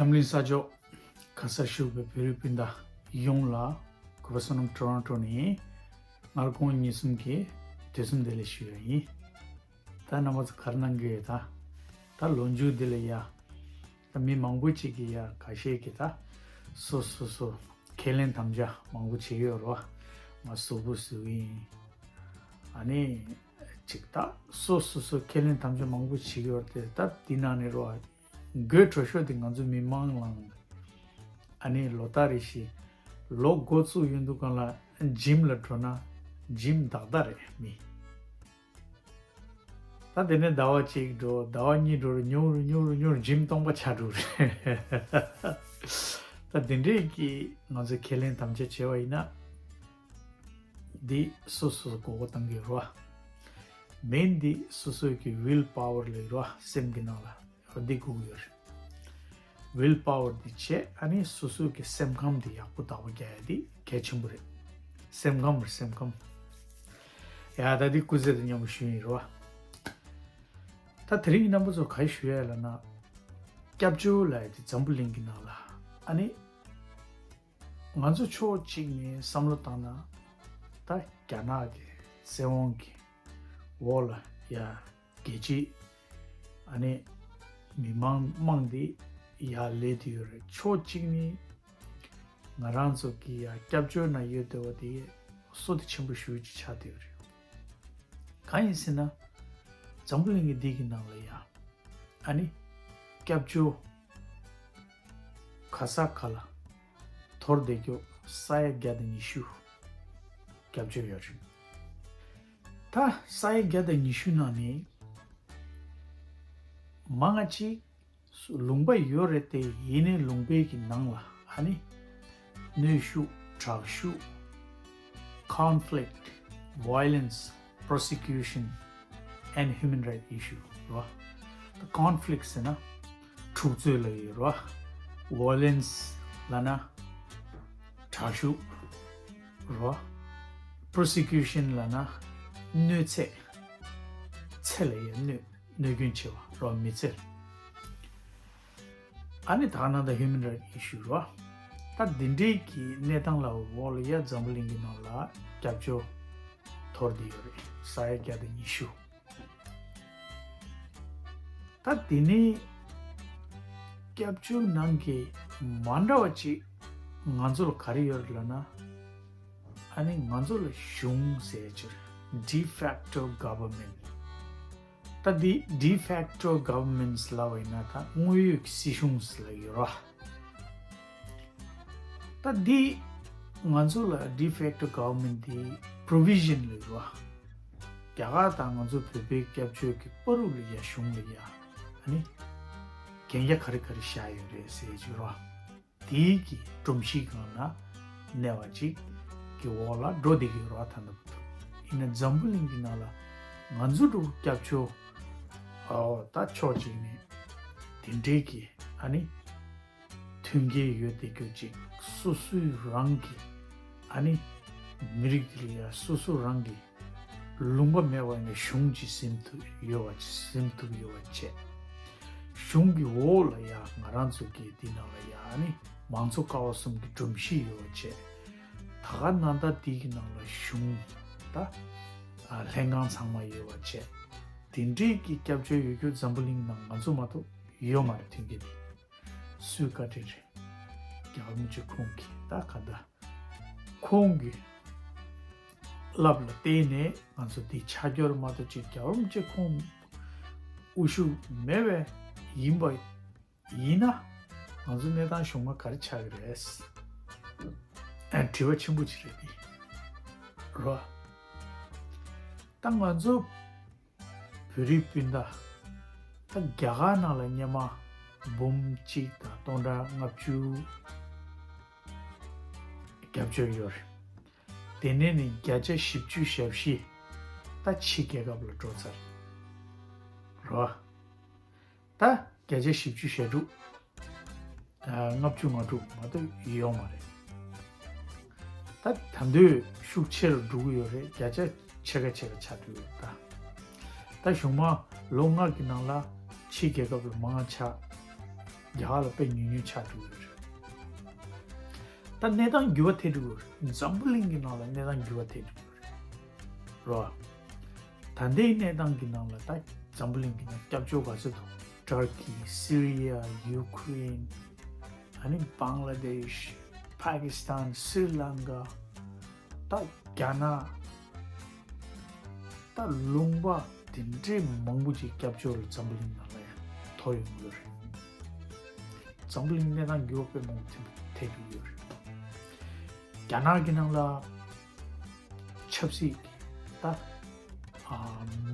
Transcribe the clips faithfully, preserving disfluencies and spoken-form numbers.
འཛམ་གླིང་ས་ཕྱོགས་ག་སར་བཞུགས་པའི་བོད་རིགས་སྤུན་ཟླ་ཡོངས་ལ། གུས་པ་བསོད་ནམས་ཊོ་རོན་ཊོ་ནས་སྔར་དགོང་ཉིན་གསུམ་གྱི་དུས་གསུམ་བདེ་ལེགས་ཞུ་ཡ་ཡིན། ད་རྣམ་པ་ཚོ་ག་རེ་གནང་གི་ཡོད་ད། ད་ལོ་མཇུག་འདི་ལ་ཡ། ད་མི་མང་པོ་ཅིག་གིས་ཡ་ཁ་ཤས་ཀྱིས་ད་སོ་སོ་སོ་ཁས་ལེན་དམ་བཅའ་མང་པོ་བྱེད་ཀྱི་ཡོད་རེད་བ། ང་གཟུགས་པོ་བཟོས་ཀྱི་ཡིན། ཨ་ནི་ཅིག་ད་སོ་སོ་སོ་ཁས་ལེན་དམ་བཅའ་མང་པོ་བྱེད་ཀྱི་ཡོད་རེད་དེ། ད་འདི་ནང་ནས་རེད་བ། དགོད་བྲོ་ཤོས་དེ་ང་ཚོ་མི་མང་ལ། ཨ་ནི་ལོ་ལྟར་རེ་བཞིན་ལོ་འགོ་བཙུགས་ཡོང་དུས་སྒང་ལ་ཇིམ་ལ་འགྲོ་ན་ཇིམ་དག་དག་རེད་མི། ད་དེ་ནས་ཟླ་བ་གཅིག་འགྲོ། ཟླ་བ་གཉིས་འགྲོ་རུ་ཉུང་རུ་ཉུང་རུ་ཉུང་རུ་ཇིམ་སྟོང་པ་ཆགས་འགྲོ་རེད། ད་དེ་འདྲས་ཀྱི་ང་ཚོས་ཁས་ལེན་དམ་བཅའ་བྱས་པ་ཡིན་ན། འདི་སོ་སོ་སོ་མགོ་སྐོར་བཏང་གི་རེད་བ། མེན་འདི་སོ་སོའི་གི་ཝིལ་པ་ཝར་ལ་ཡོད་རེད་བ། སེམས་ཀྱི་ནང་ལ་འདི་དགོས་ཀྱི་ཡོད་རེད། ཝིལ་པ་ཝར་འདི་བྱས། ཨ་ནི་སོ་སོའི་གི་སེམས་ཁམས་འདི་ཡག་པོ་བདག་པོ་རྒྱག་ཡ་འདི་གལ་ཆེན་པོ་རེད། སེམས་ཁམས་རེད། སེམས་ཁམས། ཡ་ད་འདི་སྐུ་ཚེ་དང་མཉམ་པོ་ཞུ་ཡིན་རེད་བ། ད་དེ་རིང་གི་རྣམ་པ་ཚོ་ག་རེ་ཞུ་ཡ་ལབ་ན། སྐྱབས་བཅོལ་ལབ་ཡ་དེ་འཛམ་བུ་གླིང་གི་ནང་ལ། ཨ་ནི་ང་ཚོ་ཕྱོགས་གཅིག་ནས་བསམ་བློ་བཏང་ན། ད་རྒྱ་ནག་གི་བཙན་དབང་གི་འོག་ལ་ཡ་རྒྱལ་སྤྱི། ཨ་ནི་མི་མང་དམངས་འདི་ཡར་སླེབས་བསྡད་ཡོད་རེད། ཕྱོགས་གཅིག་ནས་ང་རང་ཚོ་གི་ཡ་སྐྱབས་བཅོལ་ནང་ཡོད་བསྡད་པ་དེ་བསོད་བདེ་ཆེན་པོ་ཞེ་པོ་ཅིག་ཆགས་བསྡད་ཡོད་རེད། གང་ཡིན་ཟེར་ན། འཛམ་བུ་གླིང་གི་འདི་གི་ནང་ལ་ཡ། ཨ་ནི་སྐྱབས་བཅོལ་ག་ས་ག་ལ་འཐོར་བསྡད་རྒྱུ་ས་ཡ་བརྒྱ་དང་ཉི་ཤུ་སྐྱབས་བཅོལ་ཡོད་རེད། ད་ས་ཡ་བརྒྱ་དང་ཉི་ཤུ་ནང་ནས་མང་ང་ཅིག་ལུང་པ་ཡོད་རེད་དེ། ཡིན་ནའི་ལུང་པའི་གི་ནང་ལ་ཨ་ནི་གནོན་ཤུགས། དྲག་ཤུགས། conflict, violence, persecution and human right issue རེད་བ། conflict ཟེར་ན་འཁྲུག་རྩོད་ལབ་ཡོད་རེད་བ། violence ལབ་ན་དྲག་ཤུགས་རེད་བ། persecution ལབ་ན་གནོད་འཚེ། འཚེ་ལབ་ཡོད། གནོད། གནོད་སྐྱོན་བྱེད་པ་རེད་བ། མི་ཚེ། ཨ་ནི་ད་ག་ནང་ད་human right issue རེད་བ། ད་འདི་འདྲའི་གི་གནས་སྟངས་ལ་འོག་ལ་ཡ་འཛམ་བུ་གླིང་གི་ནང་ལ་སྐྱབས་བཅོལ་འཐོར་བསྡད་ཡོད་རེད། ས་ཡ་བརྒྱ་དང་ཉི་ཤུ། ད་དེ་ནས་སྐྱབས་བཅོལ་ནང་གི་མ་འདྲ་བ་ཅིག་ང་ཚོ་ལ་ག་རེ་ཡོད་རེད་ལབ་ན། ཨ་ནི་ང་ཚོ་ལ་གཞུང་ཟེར་ཅིག་de facto government། ད་འདི་de facto governments ལབ་པ་ཡིན་ན་ད་དངོས་ཡོད་ཀྱི་སྲིད་གཞུང་ཟེར་ལབ་ཡོད་རེད་བ། ད་འདི་ང་ཚོ་ལ་de facto government འདི་provision ལབ་ཡོད་རེད་བ། རྒྱ་གར་དང་ང་ཚོ་བོད་པའི་སྐྱབས་བཅོལ་གྱི་བར་དུ་ལ་ཡ་གཞུང་ལ་ཡ་ཨ་ནི་གན་རྒྱ་ག་རེ་ག་རེ་བཞག་ཡོད་རེད་ཟེར་ཅིག་རེད་བ། དེའི་གི་སྒྲོམ་གཞི་སྒང་ལ་གནས་པ་ཅིག་གི་འོག་ལ་འགྲོ་བསྡད་ཀྱི་ཡོད་རེད་བ། ད་ལྟ་བར་དུ། ཡིན་ན་འཛམ་བུ་གླིང་གི་ནང་ལ་ང་ཚོ་འདྲ་བོ་སྐྱབས་བཅོལ། ཨོ་ད་ཕྱོགས་གཅིག་ནས་དེ་འདྲའི་གི་ཨ་ནི་མཐུན་རྐྱེན་ཡོད་བསྡད་རྒྱུ་ཅིག་སོ་སོའི་རང་གི་ཨ་ནི་མི་རིགས་དེ་ལ་ཡ་སོ་སོ་རང་གི་ལུང་པ་མེད་པ་ནས་གཞུང་ཅིག་ཟིན་ཐུབ་ཡོད་པ་ཅིག་ཟིན་ཐུབ་ཡོད་པ་བྱས། གཞུང་གི་འོག་ལ་ཡ་ང་རང་ཚོ་གི་འདི་ནང་ལ་ཡ་ཨ་ནི་མང་གཙོ་ཀ་བ་གསུམ་གྱི་སྒྲོམ་གཞི་ཡོད་པ་བྱས། ད་ག་ནང་ད་འདི་གི་ནང་ལ་གཞུང་ད་ཨ་ལྷན་ཁང་ཚང་མ་ཡོད་པ་བྱས། དེ་འདྲའི་གི་སྐྱབས་བཅོལ་ཡོད་རྒྱུ་འཛམ་བུ་གླིང་ནང་ང་ཚོ་མ་གཏོགས་ཡོད་མ་རེད། མཐུན་རྐྱེན་དེ་སུའི་བཀའ་དྲིན་རེད། རྒྱལ་བ་རིན་པོ་ཆེ་ཁོང་གིས་ད་ག་ད། ཁོང་གི་བསླབ་ལ་བརྟེན་ནས་ང་ཚོ་འདི་ཆགས་ཡོད་རེད་མ་གཏོགས་ཅིག་རྒྱལ་བ་རིན་པོ་ཆེ་ཁོང་དབུ་བཞུགས་མེད་པས་ཡིན་པ་ཡིན་ན་ང་ཚོ་གནས་སྟངས་གཞུག་མ་ག་རེ་ཆགས་ཀྱི་རེད། ཨ་དྲི་བ་ཆེན་པོ་ཅིག་རེད་འདི་རོ། ད་ང་ཚོ་བོད་རིགས་སྤུན་ཟླ་ད་རྒྱ་གར་ནང་ལ་སྔོན་མ་འབུམ་གཅིག་དང་སྟོང་ཕྲག་ལྔ་བཅུ་སྐྱབས་བཅོལ་ཡོད་རེད། དེ་ནས་ནི་བརྒྱ་ཆ་བཞི་བཅུ་ཞེ་བཞི་ད་ཕྱི་རྒྱལ་ཁབ་ལ་འགྲོ་ཚར་རོ། ད་བརྒྱ་ཆ་བཞི་བཅུ་ཞེ་དྲུག་ལྔ་བཅུ་ང་དྲུག་མ་གཏོགས་ཡོད་མ་རེད། ད་ད་འདོད་ཤུགས་ཆེ་རུ་འགྲོ་གི་ཡོད་རེད། བརྒྱ་ཆ་ཕྱེད་ཀ་ཕྱེད་ཀ་ཆགས་འགྲོ་ཡོད་ད། ད་གཞུག་མ་ལོ་ལྔ་གི་ནང་ལ་ཕྱི་རྒྱལ་ཁབ་ལ་མང་ཆགས་ རྒྱ་གར་ལ་དཔེ་ཉུང་ཉུང་ཆགས་འགྲོ་གི་ཡོད་རེད། ད་གནས་སྟངས་འགྱུར་བ་ཐེབས་འགྲོ་གི་ཡོད་རེད། འཛམ་བུ་གླིང་གི་ནང་ལ་གནས་སྟངས་འགྱུར་བ་ཐེབས་འགྲོ་གི་ཡོད་རེད། རོ། ད་ལྟའི་གནས་སྟངས་ཀྱི་ནང་ལ་ད་འཛམ་བུ་གླིང་གི་ནང་སྐྱབས་བཅོལ་ག་ཚོད་འདུག Turkey, Syria, Ukraine, ཨ་ནི་Bangladesh, Pakistan, Sri Lanka, ད་རྒྱ་ནག་ད་ལུང་པ་དེ་འདྲའི་མང་པོ་ཅིག་སྐྱབས་བཅོལ་འཛམ་བུ་གླིང་ནང་ལ་ཡང་ཐོར་ཡོང་གི་ཡོད་རེད། འཛམ་བུ་གླིང་གནས་སྟངས་འགྱུར་བ་དཔེ་མང་པོ་ཐེབས་ཐེབས་ཀྱི་ཡོད་རེད། རྒྱ་ནག་གི་ནང་ལ་ཆབ་སྲིད་ད་ཨ་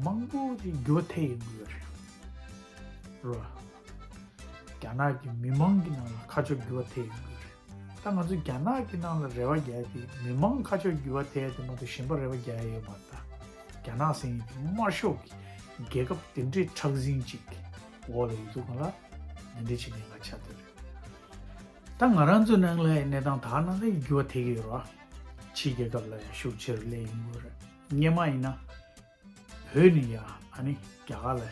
མང་པོ་ཅིག་འགྱུར་བ་ཐེབས་ཡོང་གི་ཡོད་རེད། རོ། རྒྱ་ནག་གི་མི་མང་གི་ནང་ལ་ཁ་ཕྱོགས་འགྱུར་བ་ཐེབས་ཡོང་གི་ཡོད་རེད། ད་ང་ཚོ་རྒྱ་ནག་གི་ནང་ལ་རེ་བ་རྒྱག་ཡ་དེ་མི་མང་ཁ་ཕྱོགས་འགྱུར་བ་ཐེབས་ཡ་དེ་མ་གཏོགས་གཞན་པ་རེ་བ་རྒྱག་ཡ་ཡོད་མ་རེད། ད་རྒྱ་ནག་ཟེར་མཁན་དེ་དམར་ཤོག་གི་རྒྱལ་ཁབ་དེ་འདྲའི་མཁྲེགས་འཛིན་ཅིག་འོག་ལ་ཡོད་དུས་སྒང་ལ་དེ་འདྲའི་བྱེད་མཁན་ང་ཆགས་བསྡད་རེད། ད་ང་རང་ཚོའི་ནང་ལ་གནས་སྟངས་ད་ནང་ལ་འགྱུར་བ་ཐེབས་ཀྱི་ཡོད་རེད། ཕྱིའི་རྒྱལ་ཁབ་ལ་ཡང་ཤུགས་ཆེ་རུ་སླེབས་ཡོང་གི་ཡོད་རེད། སྔོན་མ་ཡིན་ན། བོད་ནས་ཡང་ཨ་ནི་རྒྱ་གར་ལ་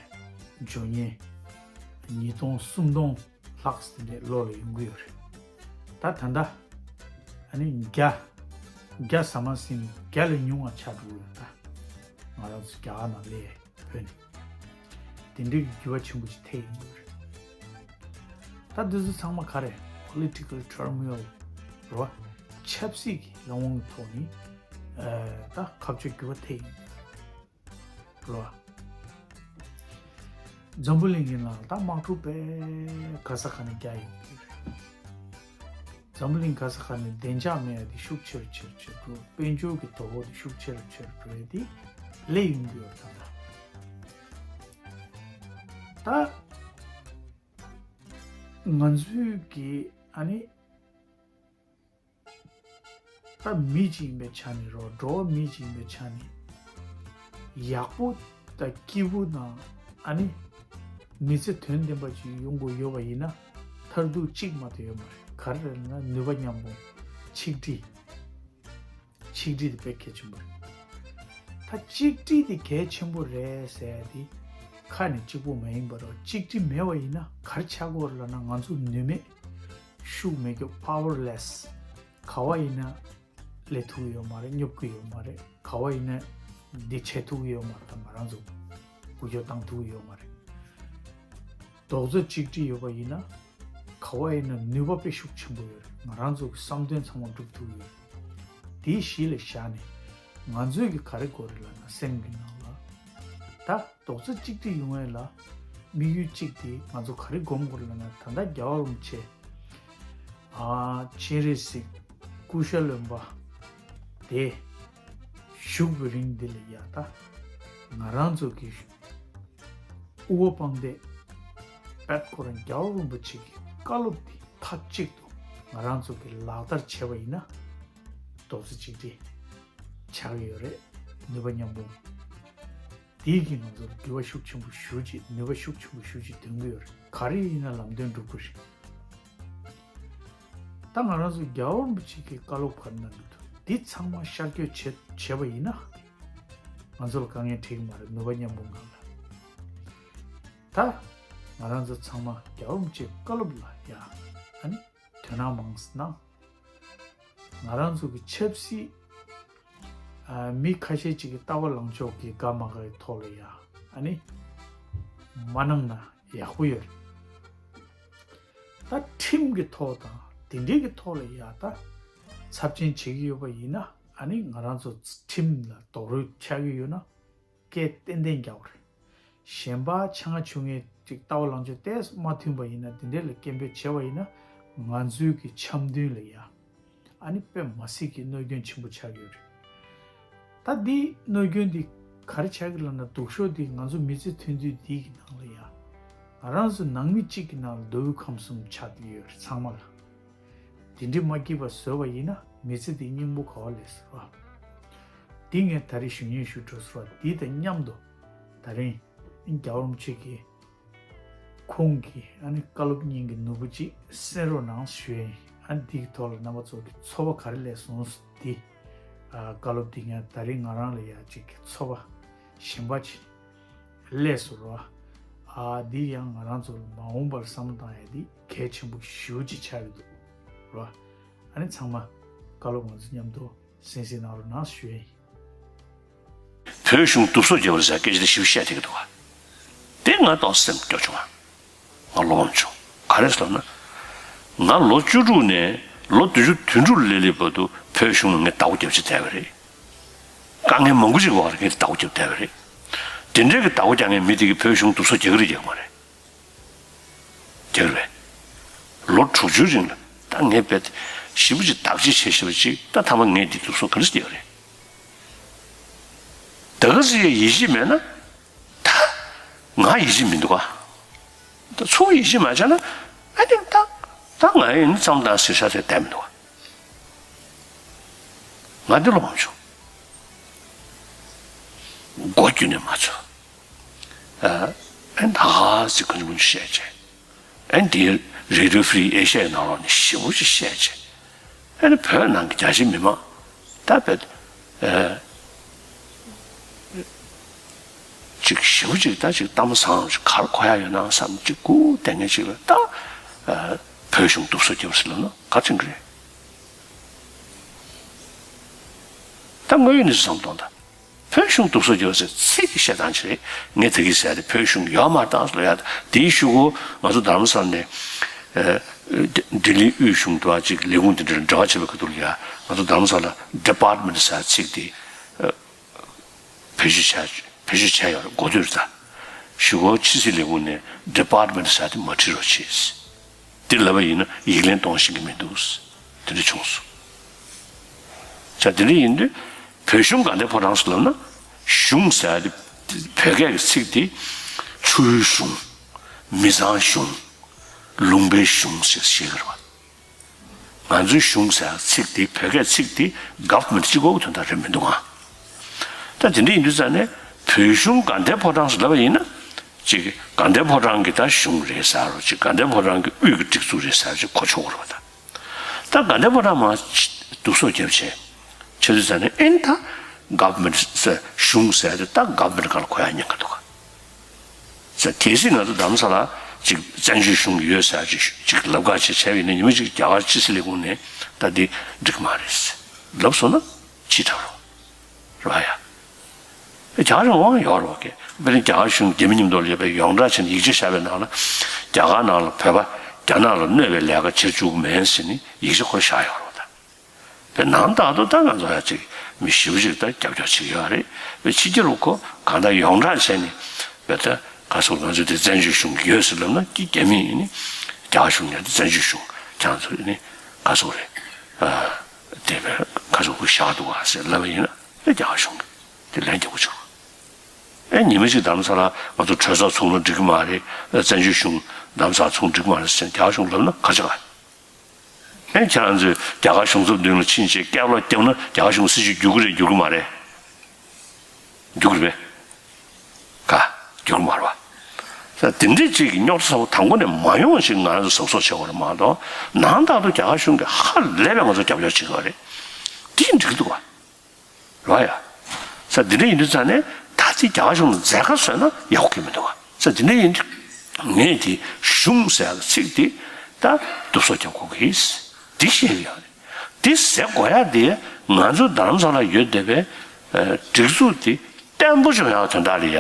འབྱོར་མཁན་ཉིས་སྟོང་སུམ་སྟོང་ལྷག་དེ་འདྲས་ལོ་ལ་ཡོང་གི་ཡོད་རེད། ད་ད་ལྟ་ཨ་ནི་བརྒྱ་བརྒྱ་ཟ་མ་ཟིན་བརྒྱ་ལས་ཉུང་བ་ཆགས་འགྲོ་གི་ཡོད་རེད། ད་ང་རང་ཚོ་རྒྱ་གར་ནང་སླེབས་བོད་ནས་དེ་འདྲའི་འགྱུར་བ་ཆེན་པོ་ཞིག་ཐེབས་ཡོང་གི་ཡོད་རེད། ད་འདི་ཚོ་ཚང་མ་ག་རེ་political turmoil རེད་བ། ཆབ་སྲིད་ཀྱི་ལམ་དབང་གི་ཐོག་ནས་ཨ་ད་ཁ་ཕྱོགས་འགྱུར་བ་ཐེབས་ཡོང་གི་ཡོད་རེད། རོ། འཛམ་བུ་གླིང་གི་ནང་ད་དམག་འཁྲུག་དཔེ་ག་ས་ག་ནས་རྒྱག་ཡོང་གི་རེད། འཛམ་བུ་གླིང་ག་ས་ག་ནས་བདེ་འཇགས་མེད་ཡ་དེ་ཤུགས་ཆེ་རུ་ཆེ་རུ་ཆེ་རུ་འགྲོ། དཔལ་འབྱོར་གྱི་དོ་ཕོག་དེ་ཤུགས་ཆེ་རུ་ཆེ་རུ་འགྲོ་ཡ་དེ་སླེབས་ཡོང་གི་ཡོད་རེད་ད་ལྟ། ད་ང་ཚོའི་གི་ཨ་ནི། ད་མི་གཅིག་ཡིན་པའི་ཆ་ནས་རོ། འགྲོ་བ་མི་གཅིག་ཡིན་པའི་ཆ་ནས་ཡག་པོ་དང་སྐྱིད་པོ་དང་ཨ་ནི་མི་ཚེ་དོན་ལྡན་པ་ཅིག་ཡོང་དགོས་ཡོད་པ་ཡིན་ན་མཐར་ཐུག་གཅིག་མ་གཏོགས་ཡོད་མ་རེད། ག་རེ་རེད་ལབ་ན་ནུས་པ་མཉམ་སྤུངས། ཆིག་སྒྲིལ། ཆིག་སྒྲིལ་དེ་དཔེ་གལ་ཆེན་པོ་རེད། ད་ཆིག་སྒྲིལ་དེ་གལ་ཆེན་པོ་རེད་ཟེར་ཡ་དེ་ཁ་ནས་གཅིག་པོ་མ་ཡིན་པ་རོ། ཆིག་སྒྲིལ་མེད་པ་ཡིན་ན་ག་རེ་ཆགས་ཀྱི་ཡོད་རེད་ལབ་ན་ང་ཚོ་ནུས་མེད། ཤུགས་མེད་རྒྱུ། powerless། ག་བ་ཡིན་ན་སླེབས་ཐུབ་ཀྱི་ཡོད་མ་རེད། སྙོབ་ཀྱི་ཡོད་མ་རེད། ག་བ་ཡིན་ན་འདི་བྱེད་ཐུབ་ཀྱི་ཡོད་མ་རེད། ད་ང་རང་ཚོ་འགུལ་སྐྱོད་བཏང་ཐུབ་ཀྱི་ཡོད་མ་རེད། རྡོག་རྩ་གཅིག་སྒྲིལ་ཡོད་པ་ཡིན་ན་ག་བ་ཡིན་ན་ནུས་པ་དཔེ་ཤུགས་ཆེན་པོ་ཡོད་རེད། ང་རང་ཚོ་གི་བསམ་དོན་ཚང་མ་འགྲུབ་ཐུབ་ཀྱི་ཡོད་རེད། དེ་གཞི་ལ་བཞག་ནས་ང་ཚོས་ཀྱི་ག་རེ་དགོས་རེད་ལབ་ན་སེམས་ཀྱི་ནང་ལ་ད། རྡོག་རྩ་གཅིག་སྒྲིལ་ཡོང་ཡས་ལ་དམིགས་ཡུལ་གཅིག་དེ་ང་ཚོ་ག་རེ་སྒོམ་དགོས་རེད་ལབ་ན། ད་ལྟ་རྒྱལ་བ་རིན་པོ་ཆེ་ཨ་སྤྱན་རས་གཟིགས་སྐུ་ཤ་རློན་པ་དེ་བཞུགས་པའི་རིང་འདི་ལ་ཡ་ད་ང་རང་ཚོ་གི་དབུ་བ་དཔང་འདེགས་པད་ཁོ་རང་རྒྱལ་བ་རིན་པོ་ཆེ་གི་བཀའ་སློབ་དེ་མཐའ་གཅིག་ཏུ་ང་རང་ཚོ་གི་ལག་བསྟར་བྱས་པ་ཡིན་ན་རྡོག་རྩ་གཅིག་སྒྲིལ་ཆགས་ཡོད་རེད། ནུས་པ་མཉམ་སྤུངས། དེ་གིས་ང་ཚོར་འགྱུར་བ་ཤུགས་ཆེན་པོ་ཞེ་ཅིག་ནུས་པ་ཤུགས་ཆེན་པོ་ཞེ་ཅིག་འདོན་གྱི་ཡོད་རེད། ག་རེ་ཡིན་ན་ལམ་སྟོན་སྒྲུབ་དགོས་རེད། ད་ང་རང་ཚོ་རྒྱལ་བ་རིན་པོ་ཆེ་གི་བཀའ་སློབ་ག་རེ་གནང་གི་འདུག་འདི་ཚང་མ་ཤར་བསྐྱོད་བྱེད་བྱས་པ་ཡིན་ན་ང་ཚོ་ལ་དཀའ་ངལ་འཕྲད་ཀྱི་མ་རེད། ནུས་པ་མཉམ་སྤུངས་ངང་ལ། ད་ང་རང་ཚོ་ཚང་མ་རྒྱལ་བ་རིན་པོ་ཆེའི་བཀའ་སློབ་ལ་ཡ་ཨ་ནི་དོ་སྣང་མང་ཙམ་གནང་། ང་རང་ཚོ་གི་ཆབ་སྲིད་ཨ་མི་ཁ་ཤས་ཅིག་གི་ལྟ་བ་ལངས་ཕྱོགས་ཀྱི་དགའ་མ་དགའ་ཡི་ཐོག་ལ་ཡ་ཨ་ནི་མ་གནང་ན་ཡག་པོ་ཡོད་རེད། ད་ཁྲིམས་ཀྱི་ཐོག་དང་དེ་འདྲའི་གི་ཐོག་ལ་ཡ་ད་ཚབས་ཆེན་བྱེད་ཀྱི་ཡོད་པ་ཡིན་ན་ཨ་ནི་ང་རང་ཚོ་ཁྲིམས་ལ་རྡོག་རོལ་ཆགས་ཀྱི་ཡོད་ན་སྐད་ཏན་ཏན་རྒྱག་དགོས་རེད། གཞན་པ་ཆ་ང་ཆུང་ངེས་ཅིག་ལྟ་བ་ལངས་ཕྱོགས་ཏོག་ཙམ་མ་མཐུན་པ་ཡིན་ན་དེ་འདྲའི་ལ་སྐད་འབོད་བྱས་པ་ཡིན་ན་ང་ཚོའི་གི་འཆམ་མཐུན་ལ་ཡ་ཨ་ནི་དཔེ་མ་སྲིད་ཀྱི་གནོད་སྐྱོན་ཆེན་པོ་ཆགས་ཡོད་རེད། ད་འདི་གནོད་སྐྱོན་འདི་ག་རེ་ཆགས་ཀྱི་ལབ་ན་སྡུག་ཤོས་འདི་ང་ཚོ་མི་ཚེ་མཐུན་སྡོད་འདི་གི་ནང་ལ་ཡ་ང་རང་ཚོ་ནང་མི་གཅིག་གི་ནང་ལ་མདོ་དབུས་ཁམས་གསུམ་ཆགས་བསྡད་ཡོད་རེད་ཚང་མ་ལ། དེ་འདྲའི་མ་སྐྱིད་པ་བཟོས་པ་ཡིན་ན་མི་ཚེ་འདི་སྙིང་པོ་ག་བ་ལས་ཟེར་བ། འདི་ངས་ད་རེས་ཞུ་སྙིང་ཞུ་འགྲོ་ཟེར་བ་འདི་དང་མཉམ་དུ་ད་རིང་རྒྱལ་བ་རིན་པོ་ཆེ་གིས་ཁོང་གི་ཨ་ནི་བཀའ་སློབ་སྙིང་གི་ནོར་བུ་ཅིག་གསན་རོགས་གནང་ཞུ་ཡ་ཡིན། ཨ་ནི་འདི་གི་ཐོག་ལ་རྣམ་པ་ཚོ་གི་ཚོར་བ་ག་རེ་སླེབས་སོང་འདི་ཨ་བཀའ་སློབ་འདི་ངས་ད་རིང་ང་རང་ལ་ཡ་ཅིག་གི་ཚོར་བ་གཞན་པ་ཅིག་སླེབས་སོང་རོ། ཨ་འདི་ཡང་ང་རང་ཚོ་མ་འོངས་པར་བསམ་བློ་བཏང་ཡ་འདི་གལ་ཆེན་པོ་ཞེ་པོ་ཅིག་ཆགས་ཀྱི་འདུག་ར། ཨ་ནི་ཚང་མ་བཀའ་སློབ་ང་ཚོ་མཉམ་དུ་གསན་གཟིགས་གནང་རོགས་གནང་ཞུ་ཡ་ཡིན། བོད་གཞུང་སྡུག་སོ་རྒྱབ་རེད་ཟེར་སྐད་ཆ་དེ་ཞིབ་བཤད་བསྡད་ཀྱི་འདུག་བ། དེ་ང་ཏོག་སེམས་སྐྱོ་བྱུང་བ། ང་བློ་ཕམ་བྱུང་། ག་རེ་ཟེར་ན། ང་ལོ་བཅུ་དྲུག་ནས་ལོ་བདུན་ཅུ་དོན་དྲུག་སླེབས་སླེབས་བར་དུ་བོད་གཞུང་ལ་ངས་བདག་པོ་རྒྱབ་བྱས་བསྡད་པ་རེད། དཀའ་ངལ་མང་པོ་ཞིག་འོག་ལ་ངས་བདག་པོ་རྒྱབ་བསྡད་པ་རེད། དེ་འདྲའི་གི་བདག་པོ་རྒྱག་མཁན་མི་དེ་གིས་བོད་གཞུང་སྡུག་སོ་རྒྱག་གི་རེད་རྒྱག་གི་མ་རེད། རྒྱག་རེད། ལོ་དྲུག་ཅུའི་རིང་ལ་ད་ངས་རྦད་ཞེ་པོ་ཅིག་བདག་གཅེས་བྱས་བྱས་པ་ཅིག་ད་ཐ་མ་ངས་འདི་སྡུག་སོ་ག་རེ་ཟེར་ཡོད་རེད། ད་ག་ཟེར་ཡ་ཡིད་ཆེས་མེད་ན། ད་ང་ཡིད་ཆེས་མི་འདུག་ག་ད་ཚུར་ཡིད་ཆེས་མ་བྱས་ན་ཨ་ནི་ད་ད་ང་ཡིན་ནི་ཙམ་དང་ཟེར་ཤ་ཚ་བསྡད་མི་འདུག་ག་ང་འདི་བློ་ཕམ་བྱུང་། མགོ་བརྒྱུད་ནས་མ་ཚོར། ཨ་ཨེ་ད་ག་ཟེ་ཁོ་ཚོ་ཀུན་སྤྱོད་བཤད་བྱས། ཨེ་འདི་Radio Free Asia ནང་ལོགས་ནས་ཞེ་པོ་ཅིག་བཤད་བྱས། ཨེ་ནི་བོད་ནང་གི་རྒྱ་ཆེ་མི་མང་ད་བེད་ཨེ་ཅིག་ཞེ་པོ་ཅིག་ད་ཅིག་གཏམ་བཟང་ཅིག་ག་རེ་གོ་ཡ་ཡོད་ན་བསམ་ཅིག་སྒུག་བསྡད་མཁན་ཅིག་ལ་ད་ཨེ་བོད་གཞུང་སྡུག་སོ་རྒྱབ་ཟེར་ལབ་ན་ག་རེ་དྲན་གི་རེད། ད་དངོས་ཡོད་གནས་ཚུལ་བསམ་བློ་གཏོང་ད། བོད་གཞུང་སྡུག་སོ་རྒྱབ་ཟེར་ཚིག་གི་བཤད་སྟངས་ཅིག་རེད། ངས་ད་གིན་ཟེར་ཏེ་བོད་གཞུང་ཡོད་མ་རེད་ད་ལབ་ཡ། དེའི་གཞུག་གུ་ང་ཚོ་རྡ་རམ་ས་ལ་ནས་ཨ་ལྡི་ལི་དབུས་གཞུང་དུ་ཨ་ཅིག་ལས་ཁུངས་དེ་འདྲ་ལ་འབྲེལ་བ་བྱེད་པའི་ཁ་ཐུག་ལ་ཡ་ང་ཚོ་རྡ་རམ་ས་ལ་Department ཟེར་ཚིག་དེ་ཨ་བེད་སྤྱོད་བྱས་བེད་སྤྱོད་བྱས་ཡོད་རེད། གོ་ཐོས་རེད་ད། གཞུག་གུ་ཕྱི་སྲིད་ལས་ཁུངས་ནས་Department ཟེར་དེ་མ་བྲིས་རོགས་བྱེད། འདི་ལབ་པ་ཡིན་ན་ཡིག་ལན་གཏོང་ཤེས་ཀྱི་མི་འདུག་དེ་འདྲ་བྱུང་སོང་། ཙང་དེ་འདྲ་ཡིན་དུས་བོད་གཞུང་དགའ་ལྡན་ཕོ་བྲང་ཟེར་ལབ་ན་གཞུང་ཟེར་ཡ་དེ་བོད་སྐད་ཀྱི་ཚིག་དེ་ཆུའི་གཞུང་། མི་ཚང་གཞུང་། ལུང་པའི་གཞུང་ཞེས་བཤད་ཀྱི་རེད་པ། ང་ཚོའི་གཞུང་ཟེར་ཡ་ཚིག་དེ་བོད་སྐད་ཚིག་དེ་Government གཅིག་པོའི་དོན་དག་རེད་མི་འདུག་ག་ད་དེ་འདྲ་ཡིན་དུས་ཙང་ནས་བོད་གཞུང་དགའ་ལྡན་ཕོ་བྲང་ཟེར་ལབ་པ་ཡིན་ན། ཅིག་དགའ་ལྡན་ཕོ་བྲང་གི་ད་གཞུང་རེད་ཟེར་རོ། ཅིག་དགའ་ལྡན་ཕོ་བྲང་གི་དབུས་ཀྱི་སྒྲིག་འཛུགས་རེད་ཟེར་ཅིག་གོ་ཆོག་གི་རེད་པ་ད། ད་དགའ་ལྡན་ཕོ་བྲང་མར་སྡུག་སོ་རྒྱབ་བྱས། བྱས་དུས་ཙང་ནས་ཨེ་ནི་ད་Government ཟེར་གཞུང་ཟེར་དེ་ད་Government སྒང་ལ་གོ་ཡ་ཉེན་ཁ་འདུག་ག་ཟེར། གལ་སྲིད་ང་ཚོ་རྡ་རམ་ས་ལ་ཅིག་བཙན་བྱོལ་གཞུང་ཡོད་ཟེར་ཅིག་ཅིག་ལབ་ཁ་ཅིག་བྱས་པ་ཡིན་ན་ཉི་མ་ཅིག་རྒྱ་གར་ཕྱི་སྲིད་ལས་ཁུངས་ནས་ད་འདི་འགྲིག་མ་རེད་ལབ་སོང་ན་ཅི་འདྲ་རུང་རེད་པ་ཡ། རྒྱ་གར་གཞུང་དབང་ཡོད་རེད་པ་གས། དཔེར་ན་རྒྱ་གར་གཞུང་རྒྱ་མི་མཉམ་དུ་སླེབས་པའི་ཡོངས་གྲགས་བྱས་ནས་ཡིག་ཆ་བཞག་པའི་ནང་ལ་རྒྱ་གར་ནང་ལ་བོད་པ་རྒྱ་ནག་ལ་གནོད་པའི་ལས་ཀ་བྱེད་བཅུག་མེད་ཟེར་ནས་ཡིག་ཆ་ཁོ་བཞག་ཡོད་རེད་པ་ད། པའི་ནང་ལྟར་དུ་ད་ང་ཚོ་ཡ་ཅིག་མི་ཞེ་པོ་ཅིག་ད་རྒྱབ་སྐྱོར་བྱེད་ཀྱི་ཡོད་རེད། པའི་ཕྱི་རྒྱལ་ལ་ཁོ་གང་ལྟར་ཡོངས་གྲགས་བྱས་ནས་པའི་ད་ག་སོགས་ང་ཚོ་དེ་བཙན་བྱོལ་གཞུང་གི་ཡོད་ཟེར་ལབ་ན་ཀྱི་རྒྱ་མི་ཡིན་ནི་རྒྱ་གར་གཞུང་ཡང་དེ་བཙན་བྱོལ་གཞུང་ཁྱང་ཚོ་ཡིན་ནི་ག་སོགས་རེད། ཨ་དེ་པའི་ག་སོགས་ཁོ་བཞག་འདུག་ག་ཟེར་ལབ་པ་ཡིན་ན་པའི་རྒྱ་གར་གཞུང་གི་དེ་ལན་རྒྱག་དགོས་བྱུང་། ཨེ་ཉི་མ་ཅིག་རྡ་རམ་ས་ལ་ང་ཚོ་གྲོས་ཚོགས་ཚུགས་ན་འགྲིག་གི་མ་རེད། བཙན་བྱོལ་གཞུང་རྡ་རམ་ས་ལ་ཚུགས་འགྲིག་གི་མ་རེད་ཟེར་ནས་རྒྱ་གར་གཞུང་ལབ་ན་ག་རེ་བྱེད་ག་ཨེ་ཁྱེད་རང་ཚོས་རྒྱ་གར་གཞུང་ཚབ་མདུན་ལ་ཕྱིན་བྱས་སྐད་ལོག་བརྒྱབ་ན་རྒྱ་གར་གཞུང་སྲིད་བྱུས་འགྱུར་གྱི་རེད་འགྱུར་གྱི་མ་རེད། འགྱུར་གྱི་རེད་པས། ག་འགྱུར་གྱི་མ་རེད་པ། ས་དེ་འདྲས་ཅིག་གི་རྙོག་དྲ་ཚ་པོ་དང་པོ་ནས་མ་ཡོང་ཞིག་ང་རང་ཚོ་གཟབ་གཟབ་བྱེད་དགོས་རེད་མ་གཏོགས་ནང་ལྟར་དུ་རྒྱ་གར་གཞུང་གིས་ཧ་ལས་པའི་ང་ཚོ་རྒྱབ་སྐྱོར་བྱེད་ཀྱི་ཡོད་རེད། དེ་འགྲིག་གི་འདུག་ག་རེད་པ་ཡ། ས་འདི་འདྲ་ཡིན་དུས་ཙང་ནས་ད་ལྟའི་རྒྱ་གར་གཞུང་ལ་མཛད་དཀའ་བཟོས་ན་ཡག་པོ་གི་མི་འདུག་ག་ས་འདི་འདྲ་ཡིན་དུས་ངས་དེ་གཞུང་ཟེར་ཡག་གི་ཚིག་དེ་ད་སྡུག་སོ་རྒྱབ་དགོས་ཀྱི་འདི་བཤད་ཀྱི་ཡོད་རེད། འདི་ཟེར་དགོས་ཡག་དེ་ང་ཚོ་རྡ་རམ་ས་ལ་ཡོད་བསྡད་པའི་སྒྲིག་འཛུགས་དེ་བརྟན་པོ་བྱུང་ཡག་དོན་དག་ལ་ཡ་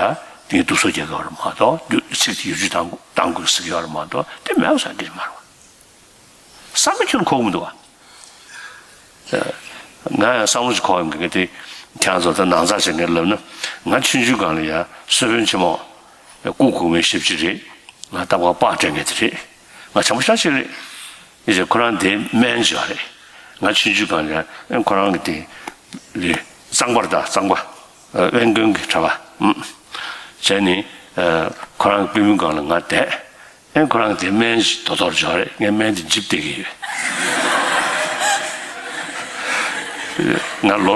དེ་སྡུག་སོ་རྒྱག་གི་ཡོད་རེད་མ་གཏོགས་རྒྱུ་ཚིག་དེ་བསྒྱུར་བཅོས་བཏང་དགོས་ཟེར་གྱི་ཡོད་རེད་མ་གཏོགས་དེ་མེད་པ་བཟོ་གི་མ་རེད་པ། བསམ་པ་ཁྱོན་གོ་གི་མི་འདུག་ག་ང་ཡང་བསམ་བློ་ཞིག་འཁོར་ཡོང་གི་དེ་ཁྱེད་རང་ཚོ་ད་ནང་ཚགས་བྱེད་མཁན་ལབ་ན་ང་ཆུང་ཆུང་སྒང་ལ་ཡ་གསོལ་དཔོན་ཆེན་མོ་སྐུ་གོང་མའི་ཞབས་ཕྱི་རེད། ང་རྟ་ཕག་པགས་སྤྲད་མཁན་དེ་རེད། ང་བྱམས་པོ་ཤ་ཤེས་རེད། ཡིན་ཚེ་ཁོ་རང་དེ་སྨན་བྱས་རེད། ང་ཆུང་ཆུང་སྒང་ལ་ཡ་ཁོ་རང་གི་དེ་རེད་གཙང་པ་རེད་ད་གཙང་པ། དབེན་དགོན་གྱི་གྲྭ་པ། ཨུམ། བྱས་ནས་ཁོ་རང་གི་པུས་མོའི་སྒང་ལ་ང་བསྡད། ཨེ་ཁོ་རང་དེ་སྨན་ཞིག་དོ་དོར་འཇོག་རེད། ངས་སྨན་དེ་འཇིབ་བསྡད་ཀྱི་ཡོད། ང་ལོ་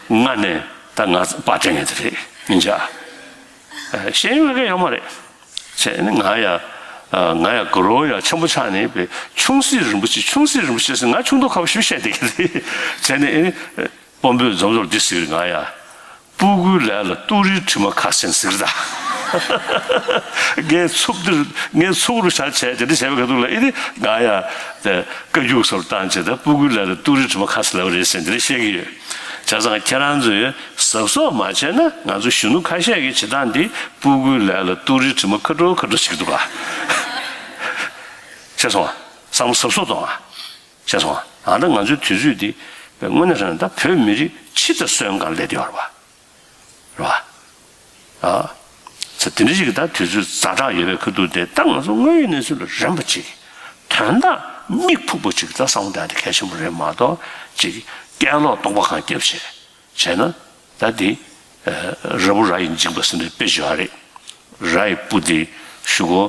ལྔ་ནས་ད་ང་པར་སྤྲད་མཁན་དེ་རེད་ཡིན་ཆ། ཤེས་ཡོན་མེད་མཁན་ཡོད་མ་རེད། བྱས་ནས་ང་ཡ་ང་ཡ་དགའ་རོགས་ཡ་ཆེན་པོ་ཆགས་ནས་པའི་ཆུང་སྲིད་རིན་པོ་ཆེ་ཆུང་སྲིད་རིན་པོ་ཆེ་ཟེར་ང་ཆུང་དུས་ཁ་བ་ཞིག་བཤད་བསྡད་ཀྱི་རེད། བྱས་ནས་ཨེ། དཔོན་པོས་འཛོམས་འཛོམས་འདི་ཟེར་ང་ཡ། སྤུ་གུའི་ལས་ལ་ཏུ་རིའི་དྲི་མ་ཁ་ཟེར་ཟེར་ད། ངའི་ཚུགས་འདིར་ངའི་ཚུགས་རུ་བཞག་བྱས་དེ་འདྲ་བྱས་པའི་ཁ་ཐུག་ལ་ཨེ་དེ་ང་ཡ་དེ་བཀའ་བརྒྱུད་སོར་བཏང་བྱས་ད་སྤུ་གུའི་ལས་ལ་ཏུ་རི་དྲི་མ་ཁ་ཟེར་ལབ་པ་རེད་ཟེར་འདི་འདྲ་བཤད་ཀྱི་ཡོད། བྱས་ཙང་ཁྱེད་རང་ཚོས་གཟབ་གཟབ་མ་བྱས་ན་ང་ཚོ་གཞོན་ནུ་ཁ་ཤས་ཀྱི་བྱེད་སྟངས་འདི་སྤུ་གུའི་ལས་ལ་ཏུ་རི་དྲི་མ་ཁ་དྲོ་ཁ་དྲོ་བྱེད་ཀྱི་འདུག་ག་ཤེས་སོང་ང་། བསམ་བློ་གཟབ་གཟབ་གཏོང་ང་། ཤེས་སོང་ང་། ཨ་ད་ང་ཚོའི་དུས་ཚོད་འདི་དངོས་གནས་དྲང་གནས་ད་བོད་མི་རིགས་སྤྱི་དང་སོན་གང་སླེབས་བསྡད་ཡོད་རེད་པ། རེད་པ། ཨ། ཚེ་དེ་འདྲ་ཞིག་གི་ད་དུས་ཚོད་ཛ་དྲག་ཡོད་པའི་ཁ་ཐུག་དེ་ད་ང་ཚོ་དངོས་ཡོད་གནས་ཚུལ་ལ་རན་པ་ཅིག་དོན་དག་མིག་ཕུག་པ་ཅིག་ད་བསམ་བློ་བཏང་ཡ་དེ་གལ་ཆེན་པོ་རེད་མ་གཏོགས་ཅིག་སྐད་ལོག་སྟོང་པ་གང་རྒྱབ་བྱས། བྱས་ན་ད་འདི་ཨ་ར་བུ་ར་ཡི་འཇིགས་པ་ཟེར་ནས་དཔེ་བརྗོད་ཡ་རེད། ར་ཡི་སྤུ་དེ་གཞུག་གུ་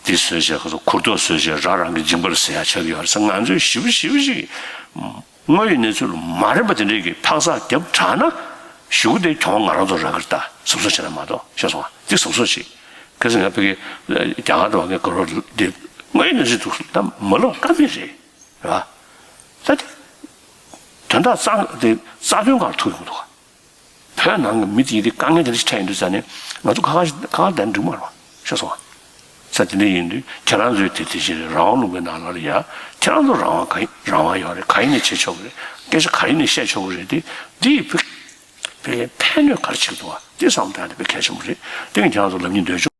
འདི་བཟོས་བྱས་ཁ་ཚོ་གུར་ཐོག་བཟོས་བྱས་ར་རང་གི་འཇིགས་པ་རེད་ཟེར་ཡ་ཆགས་ཀྱི་ཡོད་རེད་ཟེར། ང་ཚོས་ཞིབ་ཞིབ་ཞིག་དངོས་ཡོད་གནས་ཚུལ་མ་རན་པ་དེ་འདྲས་ཀྱི་འཕག་འཚག་རྒྱབ་དྲགས་ན་གཞུག་གུ་དེ་གྱོང་ང་རང་ཚོ་རག་གི་རེད། ད་གཟབ་གཟབ་བྱས་ན་མ་གཏོགས་ཤེས་སོང་ང་། འདི་གཟབ་གཟབ་བྱེད། གལ་སྲིད་ང་ཕ་གི་རྒྱ་གར་དུ་བ་ངའི་ག་རོ་འདི་དངོས་ཡོད་གནས་ཚུལ་འདུག་ད་མ་ལོག་ཀ་མེད་རེད། རེད་བ། ད་དེ་དོན་དག་གཙང་དེ་རྩ་དོན་གང་ལ་ཐུག་ཡོང་གི་འདུག་ག་བོད་ནང་གི་མི་དེ་དེ་དཀའ་ངལ་དེ་འདྲ་ཞིག་འཕྲད་ཡོང་དུས་ཙ་ནས་ང་ཚོ་ཁ་ཁ་ཁ་ཁ་བསྡད་ན་འགྲིག་མ་རེད་པ། ཤེས་སོང་ང་། ས་དེ་འདྲ་ཡིན་དུས་ཁྱེད་རང་ཚོའི་དེ་དེ་བཞིན་རང་དབང་ལུང་པའི་ནང་ལ་ཡ་ཁྱེད་རང་ཚོ་རང་དབང་ག་ཡིན་རང་དབང་ཡོད་རེད། ག་ཡིན་ནས་བྱེད་ཆོག་གི་རེད། སྐད་ཆ་ག་ཡིན་ནས་བཤད་ཆོག་གི་རེད། དེ་འདི་ཡི་བོད་པའི་ཕན་གནོད་ག་རེ་བྱེད་ཀྱི་འདུག་ག་དེ་བསམ་བློ་བཏང་ཡ་དེ་དཔེ་གལ་ཆེན་པོ་རེད། དེ་ཡིན་ཁྱེད་རང་ཚོ་ལབ་སྙིང་འདོད་བྱུང་།